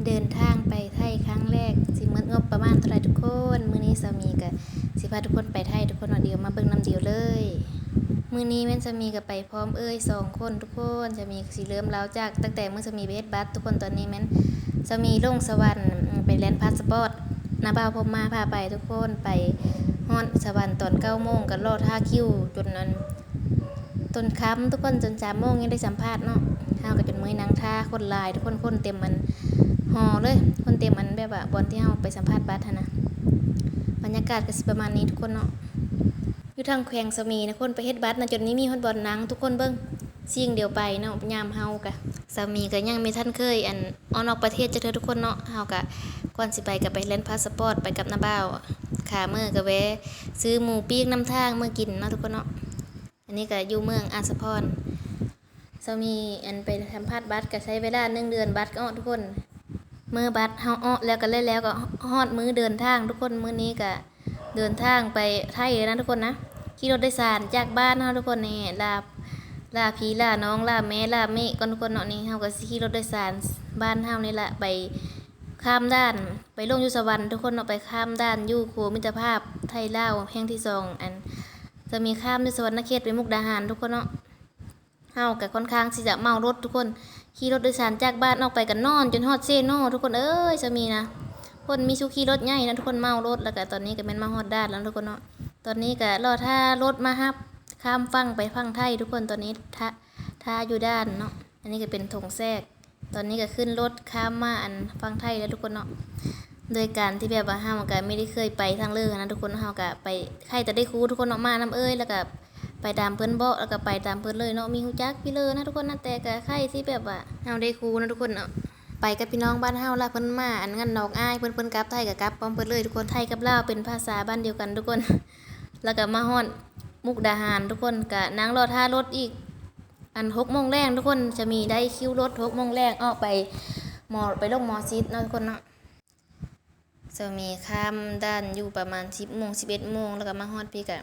ເດີນທາງໄປໄທຄັ້ງແລກ ຊິໝົດງົບປະມານເທົ່າໃດທຸກຄົນ? ມື້ນີ້ສາມີກະຊິພາທຸກຄົນໄປໄທທຸກຄົນເນາະ ດຽວມາເບິ່ງນຳດຽວເລີຍ. ມື້ນີ້ແມ່ນສາມີກະໄປພ້ອມເອື້ອຍສອງຄົນທຸກຄົນ. ສາມີກະຊິເລີ່ມລາວຈາກຕັ້ງແຕ່ມື້ສາມີໄປເຮັດບັດທຸກຄົນ. ຕອນນີ້ແມ່ນສາມີລົງສະຫວັນ ໄປແລ່ນພາສະປອດ ນ້າບ່າວພົມມາພາໄປທຸກຄົນ. ໄປຮອດສະຫວັນຕອນເກົ້າໂມງ ກະລໍຖ້າຄິວຈົນອັນ ຈົນຄ່ຳທຸກຄົນ ຈົນສາມໂມງຍັງໄດ້ສຳພາດເນາະ. ເຮົາກະຈົນເມື່ອຍນັ່ງຖ້າ ຄົນຫຼາຍທຸກຄົນ ຄົນເຕັມອັນຫໍເລີຍ ຄົນເຕັມອັນແບບວ່າບ່ອນທີ່ເຮົາໄປສຳພາດບັດຫັ້ນນະ. ບັນຍາກາດກະຊິປະມານນີ້ທຸກຄົນເນາະ. ຢູ່ທາງແຂວງສະໝີນະ ຄົນໄປເຮັດບັດນະ ຈົນມີ ມີຮອດບ່ອນນັ່ງທຸກຄົນເບິ່ງ ຊິງດຽວໄປເນາະ. ຍາມເຮົາກະ ສາມີກະຍັງບໍ່ທັນເຄີຍອັນອອກນອກປະເທດຈັກເທື່ອທຸກຄົນເນາະ. ເຮົາກະກ່ອນຊິໄປກະໄປແລ່ນພາສະປອດ ໄປກັບນ້າບ່າວ. ຄາເມີກະແວ່ຊື້ໝູປີ້ງນຳທາງເມືອກິນເນາະທຸກຄົນເນາະ. ອັນນີ້ກະຢູ່ເມືອງອາດສະພອນ. ສາມີອັນໄປສຳພາດບັດກະໃຊ້ເວລາໜຶ່ງເດືອນ ບັດກະອອກທຸກຄົນ. ເມື່ອບັດເຮົາອອກແລ້ວກະແລ້ວ ກະຮອດມື້ເດີນທາງທຸກຄົນ. ມື້ນີ້ກະເດີນທາງໄປໄທເລີຍນະທຸກຄົນນະ. ຂີ່ລົດໂດຍສານຈາກບ້ານເຮົາທຸກຄົນນີ້ ລາ ລາພີ່ລານ້ອງ ລາແມ່ລາເມະກ່ອນທຸກຄົນເນາະ. ນີ້ເຮົາກະຊິຂີ່ລົດໂດຍສານບ້ານເຮົານີ້ລະ ໄປຂ້າມດ່ານ ໄປລົງຢູ່ສະຫວັນທຸກຄົນເນາະ. ໄປຂ້າມດ່ານຢູ່ຂົວມິດຕະພາບໄທລາວແຫ່ງທີສອງ ອັນ ສາມີຂ້າມຈາກສະຫວັນນະເຂດໄປມຸກດາຫານທຸກຄົນເນາະ. ເຮົາກະຄ່ອນຂ້າງທີ່ຈະເມົາລົດທຸກຄົນ ຂີ່ລົດໂດຍສານຈາກບ້ານອອກໄປກະນອນຈົນຮອດເຊໂນທຸກຄົນເອີຍ. ສາມີນະ ຄົນມີສຸຂີ່ລົດໃຫຍ່ນະທຸກຄົນ ເມົາລົດ. ແລ້ວກະຕອນນີ້ກະແມ່ນມາຮອດດ່ານແລ້ວທຸກຄົນເນາະ. ຕອນນີ້ກະລໍຖ້າລົດມາຮັບຂ້າມຝັ່ງໄປຝັ່ງໄທທຸກຄົນ. ຕອນນີ້ຖ້າ ຖ້າຢູ່ດ່ານເນາະ. ອັນນີ້ກະເປັນຖົງແຊກ. ຕອນນີ້ກະຂຶ້ນລົດຂ້າມມາອັນຝັ່ງໄທແລ້ວທຸກຄົນເນາະ. ໂດຍການທີ່ແບບວ່າເຮົາກະບໍ່ໄດ້ເຄີຍໄປທາງເລີຫັ້ນນະທຸກຄົນ ເຮົາກະໄປ ໄຄແຕ່ໄດ້ຄູ່ທຸກຄົນເນາະ ມານຳເອື້ອຍ ແລ້ວກະໄປຕາມເພິ່ນບອກ ແລ້ວກະໄປຕາມເພິ່ນເລີຍເນາະ. ມີຮູ້ຈັກພີ່ເລີນະທຸກຄົນນະ ແຕ່ກະໄຄທີ່ແບບວ່າເຮົາໄດ້ຄູ່ນະທຸກຄົນເນາະ. ໄປກັບພີ່ນ້ອງບ້ານເຮົາລະ ເພິ່ນມາອັນງານນ້ອງອ້າຍເພິ່ນ ເພິ່ນກັບໄທກະກັບພ້ອມເພິ່ນເລີຍທຸກຄົນ. ໄທກັບລາວເປັນພາສາບ້ານດຽວກັນທຸກຄົນ. ແລ້ວກະມາຮອດມຸກດາຫານທຸກຄົນ ກະນັ່ງລໍຖ້າລົດອີກ ອັນຫົກໂມງແລງທຸກຄົນ ສາມີໄດ້ຄິວລົດຫົກໂມງແລງ ອອກໄປໝໍ ໄປລົງໝໍຊິດເນາະທຸກຄົນເນາະ. ສາມີຂ້າມດ່ານຢູ່ປະມານສິບໂມງ ສິບເອັດໂມງ ແລ້ວກະມາຮອດພີ້ກະ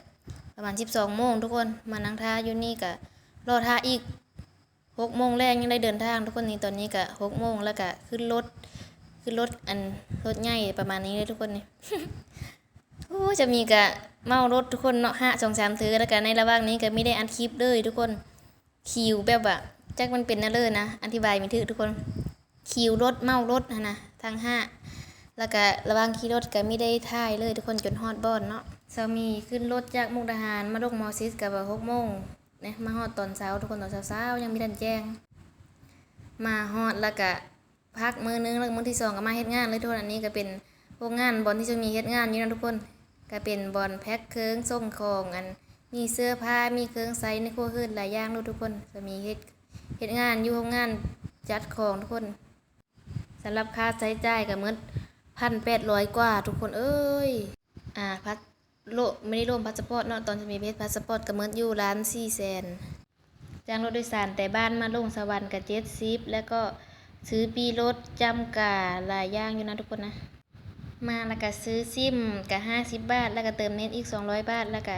ປະມານສິບສອງໂມງທຸກຄົນ. ມານັ່ງຖ້າຢູ່ນີ້ກະລໍຖ້າອີກຫົກໂມງແລງ ຍັງໄດ້ເດີນທາງທຸກຄົນ. ນີ້ຕອນນີ້ກະຫົກໂມງ ແລ້ວກະຂຶ້ນລົດ ຂຶ້ນລົດອັນລົດໃຫຍ່ປະມານນີ້ເລີຍທຸກຄົນນີ້. ໂອ້ຍ ສາມີກະເມົາລົດທຸກຄົນເນາະ ຮະ ສອງສາມເທື່ອ ແລ້ວກະໃນລະຫວ່າງນີ້ກະມີໄດ້ອັດຄລິບເລີຍທຸກຄົນ. ຄິວແບບວ່າຈັກມັນເປັນແນວເລີນະ ອະທິບາຍບໍ່ຖືກທຸກຄົນ. ຄິວລົດເມົາລົດຫັ້ນນະ ທັງຮະ ແລ້ວກະລະຫວ່າງຂີ່ລົດກະມີໄດ້ຖ່າຍເລີຍທຸກຄົນ ຈົນຮອດບ່ອນເນາະ. ສາມີຂຶ້ນລົດຈາກມຸກດາຫານມາລົງໝໍຊິດກະວ່າຫົກໂມງນະ ມາຮອດຕອນເຊົ້າທຸກຄົນ ຕອນເຊົ້າໆ ຍັງບໍ່ທັນແຈ້ງ. ມາຮອດແລ້ວກະ ພັກມື້ໜຶ່ງ ແລ້ວມື້ທີສອງກະມາເຮັດງານເລີຍທຸກຄົນ. ອັນນີ້ກະເປັນໂຮງງານບ່ອນທີ່ສາມີເຮັດງານຢູ່ນະທຸກຄົນ ກະເປັນບ່ອນແພັກເຄື່ອງສົ່ງຂອງ ອັນມີເສື້ອຜ້າ ມີເຄື່ອງໃຊ້ໃນຄົວເຮືອນຫຼາຍຢ່າງເລີຍທຸກຄົນ. ສາມີເຮັດ ເຮັດງານຢູ່ໂຮງງານຈັດຂອງທຸກຄົນ. ສຳລັບຄ່າໃຊ້ຈ່າຍກະໝົດພັນແປດຮ້ອຍກວ່າທຸກຄົນເອີຍ. ອາ ພັດ ໂລະ ບໍ່ໄດ້ລວມພາສະປອດເນາະ ຕອນທີ່ມີເຮັດພາສະປອດກະໝົດຢູ່ລ້ານສີ່ແສນ. ຈ້າງລົດໂດຍສານແຕ່ບ້ານມາລົງສະຫວັນກະເຈັດສິບ ແລ້ວກໍຊື້ປີ້ລົດ ຈ້ຳກາ ຫຼາຍຢ່າງຢູ່ນະທຸກຄົນນະ. ມາແລ້ວກະຊື້ຊິມກະຫ້າສິບບາດ ແລ້ວກະເຕີມເນັດອີກສອງຮ້ອຍບາດ ແລ້ວກະ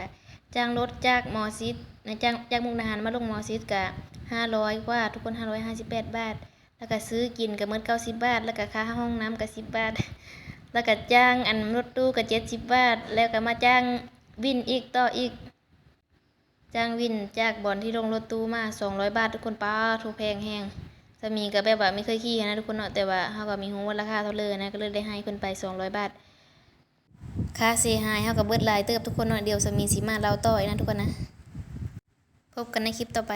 ຈ້າງລົດຈາກໝໍຊິດ ຈາກ ຈາກມຸກດາຫານມາລົງໝໍຊິດກະຫ້າຮ້ອຍກວ່າທຸກຄົນ ຫ້າຮ້ອຍຫ້າສິບແປດບາດ. ແລ້ວກະຊື້ກິນກະໝົດເກົ້າສິບບາດ ແລ້ວກະຄ່າຫ້ອງນ້ຳກະສິບບາດ ແລ້ວກະຈ້າງອັນລົດຕູ້ກະເຈັດສິບບາດ ແລ້ວກະມາຈ້າງວິນອີກຕໍ່ອີກ ຈ້າງວິນຈາກບ່ອນທີ່ລົງລົດຕູ້ມາສອງຮ້ອຍບາດທຸກຄົນ. ປາໂທ້ ແພງແຮງ. ສາມີກະແບບວ່າບໍ່ເຄີຍຂີ່ຫັ້ນນະທຸກຄົນເນາະ ແຕ່ວ່າເຮົາກະມີຮູ້ວ່າລາຄາເທົ່າເລີນະ ກະເລີຍໄດ້ໃຫ້ເພິ່ນໄປສອງຮ້ອຍບາດ. ຄ່າເສຍຫາຍເຮົາກະເບິດຫຼາຍເຕີບທຸກຄົນເນາະ. ດຽວສາມີຊິມາເລົ່າຕໍ່ອີກນະທຸກຄົນນະ. ພົບກັນໃນຄລິບຕໍ່ໄປ.